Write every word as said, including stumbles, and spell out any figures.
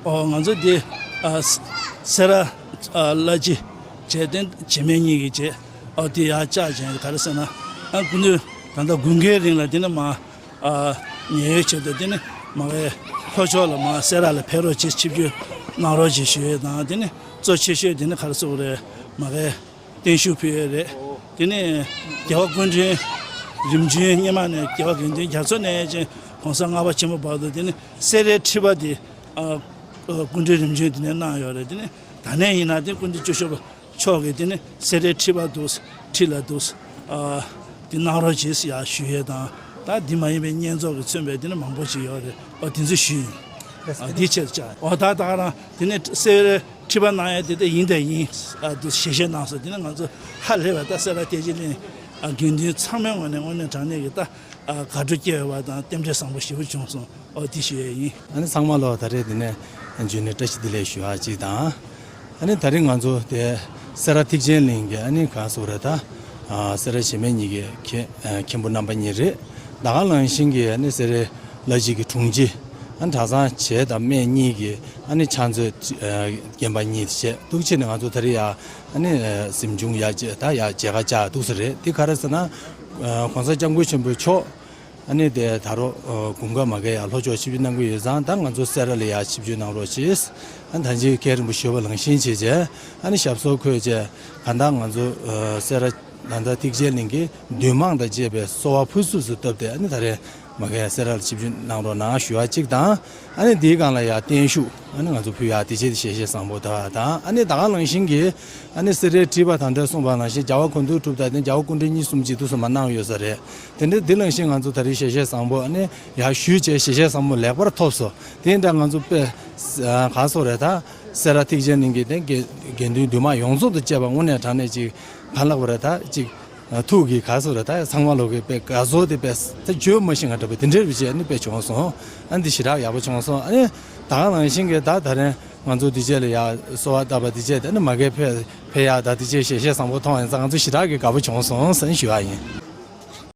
ཨོ་ང་ཚོ་འདི་ཨ་སེ་ར་ཨ་བླ་སྤྱི་བྱས་ཏེ་བྱེས་སྨད་གཉིས་ཀྱི་བྱས་ཨོ་དེ་ཡར་བཅག་བྱས་ག་རེ་ཟེར་ན་ཨ་སྐུ་མདུན་ད་ལྟ་དགུན་ཁའི་རིང་ལ་དེ་ནས་མ་ཨ་ཉེན་གཡོལ་ཆེད་དུ་དེ་ནས་མ་གའི་ལྷོ་ཕྱོགས་ལ་མ་སེ་ར་ལ་ཕེབས་རོགས་བྱེད་ཆིབས་བསྒྱུར་གནང་རོགས་བྱེད་ཞུ་ཡས་དང་དེ་ནས་གཙོ་ཆེ་ཤོས་དེ་ནས་ག་རེ་ཟེར་དགོས་རེད་མ་གའི་བརྟན་བཞུགས་ཕུལ་ཡས་རེད། དེ་ནས་རྒྱལ་བ་སྐུ་ཕྲེང་རིམ་བྱོན་སྔོན་མ་ནས་རྒྱལ་བ་དགེ་འདུན་རྒྱ་མཚོ་ནས་ཅིང་གོང་ས་ལྔ་པ་ཆེན་པོ་བར་དུ་དེ་ནས་སེ་རའི་ཁྲི་པ་དེ་ཨ་སྐུ་ཕྲེང་རིམ་བྱོན་དེ་ནས་གནང་ཡོད་རེད། དེ་ནས་ད་ནས་ཡིན་ན་དེ་སྐུ་མདུན་བཅུ་ཤོག་པ་མཆོག་གིས་དེ་ནས་སེ་རའི་ཁྲི་པ་འདུག་ཁྲི་ལ་འདུག་ཨ་དེ་གནང་རོགས་བྱེད་ཟེར་ཡ་ཞུ་ཡས་དང་ད་འདི་མ་ཡིན་པའི་བསྙེན་རྫོགས་ཀྱིས་མཚོན་པའི་དེ་ནས་མང་པོ་ཞིག་ཡོད་རེད། ཨ་དེ་ཚོ་ཞུས་ཡིན། ཨ་འདི་ཆེད་དུ་བཅར་ཨོ་ད་ད་ག་རང་དེ་ནས་སེ་རའི་ཁྲི་པ་གནང་ཡས་དེ་ད་ཡིན་དང་ཡིན། ཨ་འདུག་ཞལ་བཞེས་གནང་སོང་། དེ་ནས་ང་ཚོ་ཧ་ལས་པ་ད་སེ་ར་ཐེག་ཆེན་གླིང་ཨ་དགེ་འདུན་ཚང་མའི་ངོས་ནས་དངོས་གནས་དྲང་གནས་ཀྱི་ད་ཨ་དགའ་སྤྲོ་སྐྱེ་བ་དང་རྟེན་འབྲེལ་བཟང་པོ་ཞེ་པོ་བྱུང་སོང་། ཨོ་དེ་ཞུ་ཡས་ཡིན། ཨ་ནི་ཚང་མ་ལོ་ད་རེས་འདི་ནས་འཇུ་ནས་བཀྲ་ཤིས་བདེ་ལེགས་ཞུ་བ་གཅིག་དང་། ཨ་ནི་ད་རེས་ང་ཚོ་དེ་སེ་ར་ཐེག་ཆེན་གླིང་གི་ཨ་ནི་གང་སོགས་རེད་ད། ཨ་སེ་ར་བྱེས་སྨད་གཉིས་ཀྱི་མཁན་ཨ་མཁན་པོ་རྣམ་པ་གཉིས་རེད། ད་ག་ནང་བཞིན་གྱི་ཨ་ནི་སེ་རའི་བླ་སྤྱི་གི་དྲུང་ཆེ་ཨ་ནི་གྲྭ་ཚང་བྱེས་དང་སྨད་གཉིས་ཀྱི་ཨ་ནི་ཕྱག་མཛོད་ཨ་རྒན་པ་གཉིས་བྱས་འདུག་བྱས་ནས་ང་ཚོ་ད་རེས་ཡ་ཨ་ནི་ཨ་གཟིམ་ཆུང་ཡ་བྱས་ད་ཡ་མཇལ་ཁ་བཅར་འདུག་ས་རེད། དེ་ག་རེ་ཟེར་ན་ཨ་གོང་ས་སྐྱབས་མགོན་ཆེན་པོ་མཆོག་ཨ་ནི་དེ་ད་རོ་ཨ་དགུན་ཁ་མ་གའི་ཡ་ལྷོ་ཕྱོགས་ཆིབས་བསྒྱུར་གནང་གི་ཡོད་ཙང་ད་ང་ཚོ་སེ་ར་ལ་ཡ་ཆིབས་བསྒྱུར་གནང་རོགས་བྱེད། ཨ་ད་ཅི་མཁན་རིན་པོ་ཆེ་བ་ལངས་ཤིང་བྱས་རྗེས་ཨ་ནི་ཞབས་སོར་འཁོད་རྗེས་གང་ལྟར་ང་ཚོ་ཨ་སེ་ར་ད་ལྟ་ཐེག་ཆེན་གླིང་གི་འདུས་མང་དང་བཅས་པའི་གསོལ་བ་ཕུར་ཚུགས་སུ་བཏབ་སྟེ་ཨ་ནི་ད་རེས་མ་གའི་སེ་ར་ལ་ཆིབས་བསྒྱུར་གནང་རོགས་གནང་ཞུ་བ་གཅིག་དང་། ཨ་ནི་དེའི་སྒང་ལ་ཡ་བརྟན་བཞུགས་ཨ་ནི་ང་ཚོ་ཕུལ་ཡ་དེ་བྱས་ཏེ་ཞལ་བཞེས་བཟང་པོ་དག་དང་། ཨ་ནི་ད་ག་ནང་བཞིན་གྱི་ཨ་ནི་སེ་རའི་ཁྲི་པ་ད་ལྟ་གསུངས་པ་ནང་བཞིན་རྒྱལ་བ་ཀོང་སྤྲུལ་གྲུབ་རྟགས་དེ་རྒྱལ་བ་སྐུ་ཕྲེང་གཉིས་གསུམ་གྱིས་འདུག་སེ་མ་གནང་ཡོད་ས་རེད། དེ་འདྲ་འདི་ནང་བཞིན་ང་ཚོ་ད་རེས་ཞལ་བཞེས་བཟང་པོ་ཨ་ནི་ཡར་ཞུས་བྱས་ཞལ་བཞེས་བཟང་པོ་ལེགས་པར་ཐོབ་སོང་། དེ་འདྲ་ང་ཚོ་དཔེ་གང་སོགས་རེད་ད། སེ་ར་ཐེག་ཆེན་གླིང་གི་དེ་དགེ་དགེ་འདུན་འདུས་མང་ཡོངས་རྫོགས་དང་བཅས་པ་དངོས་གནས་དྲང་གནས་ཅིག་གང་ལགས་པ་རེད་ད་ཅིག་ཐུགས་ཀྱི་གང་སོགས་རེད་ད་ཚང་མ་ལོག་གི་དཔེ་དགའ་ཚོར་དེ་དཔེ་ད་བརྗོད་མ་ཤེས་ང་འདྲ་པོ་དེ་འདྲའི་རིགས་བྱས་ནི་དཔེ་བྱུང་སོང་། ཨ་འདི་ཞེ་དྲག་ཡག་པོ་བྱུང་སོང་། ཨ་ནི་ད་ག་ནང་བཞིན་གྱི་ད་ད་རེས་ང་ཚོ་འདི་རྗེས་ལ་ཡ་གསོལ་བ་བཏབ་པ་འདི་རྗེས་དེ་ནི་མ་གའི་ཕེ་ཕེ་ཡ་ད་འདི་རྗེས་ཞལ་བཞེས་བཟང་པོ་མཐོང་ཡིན་ཙང་ང་ཚོ་ཞེ་དྲག་གི་དགའ་པོ་བྱུང་སོང་ཟེར་ནས་ཞུ་བ་ཡིན།